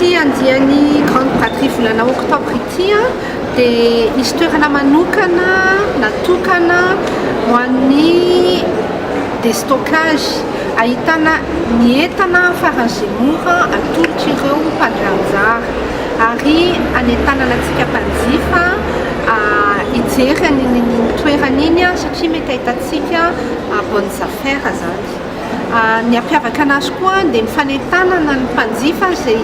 Amin'ity andiany Grande Braderie volana oktobra ity dia hisy toerana manokana natokana ho an'ny déstockage ahitana ny entana faran'izay mora atolotr'ireo mpandray anjara ary hanentanana antsika mpanjifa hijery an'iny toerana iny satria mety ahitantsika bonnes affaires izany. Ny hampiavaka anazy koa dia ny fanentanana ny mpanjifa izay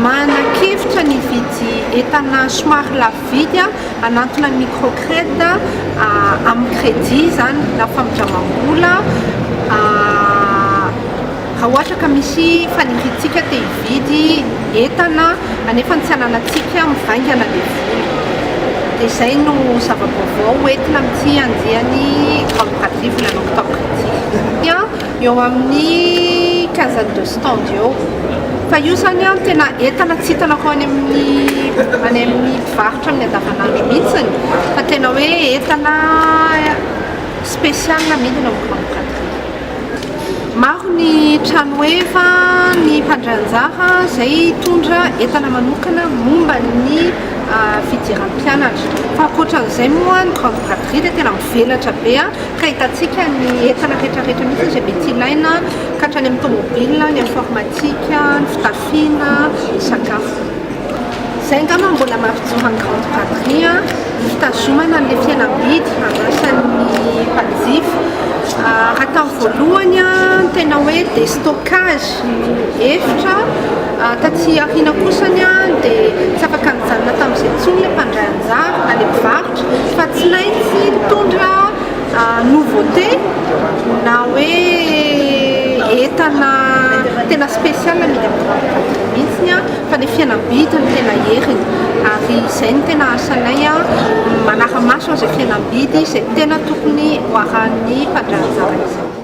manan-kevitra ny hividy entana somary lafo vidy hanantona ny microcred amin'ny crédit izany na famindramam-bola raha ohatra ka misy faniriantsika te hividy entana anefa tsy ananantsika mivaingana ilay vola. Dia izay no zava-baovao hoentina amin'ity andiany Grande Braderie volana oktobra ity. Eo amin'ny quinzaine de stand eo. Fa io izany an, tena entana tsy hitanako any amin'ny any amin'ny mpivarotra amin'ny andavanandro mihitsiny fa tena hoe entana spécial amidiny ao amin'ny Grande Braderie. Maro ny tranoheva ny mpandray anjara izay hitondra entana manokana momba ny fidiran'ny mpianatra. Fa ankoatran'izay moa ny Grande Braderie dia tena mivelatra be ka hitantsika ny entana rehetrarehetra mihitsy izay mety ilaina ka hatrany amin'ny tomobile, ny informatique, ny fitafiana, ny sakafo. Izay angamba no mbola mampijoro an'i Grande Braderie, ny fitazomana an'ilay fihenam-bidy andrasan'ny mpanjifa. Raha tamin'ny voalohany ny tena hoe déstockage no hevitra, taty aoriana kosany dia tsy afaka nijanona tamin'izay intsony ilay mpandray anjara na ilay mpivarotra fa tsy maintsy nitondra Nouveauté na hoe entana tena spécial amidy amin'ny grande braderie mihitsy fa ilay fihenam-bidy no tena heriny ary izay no tena asanay manara-maso an'izay fihenam-bidy izay tena tokony ho arahan'ny mpandray anjara izay.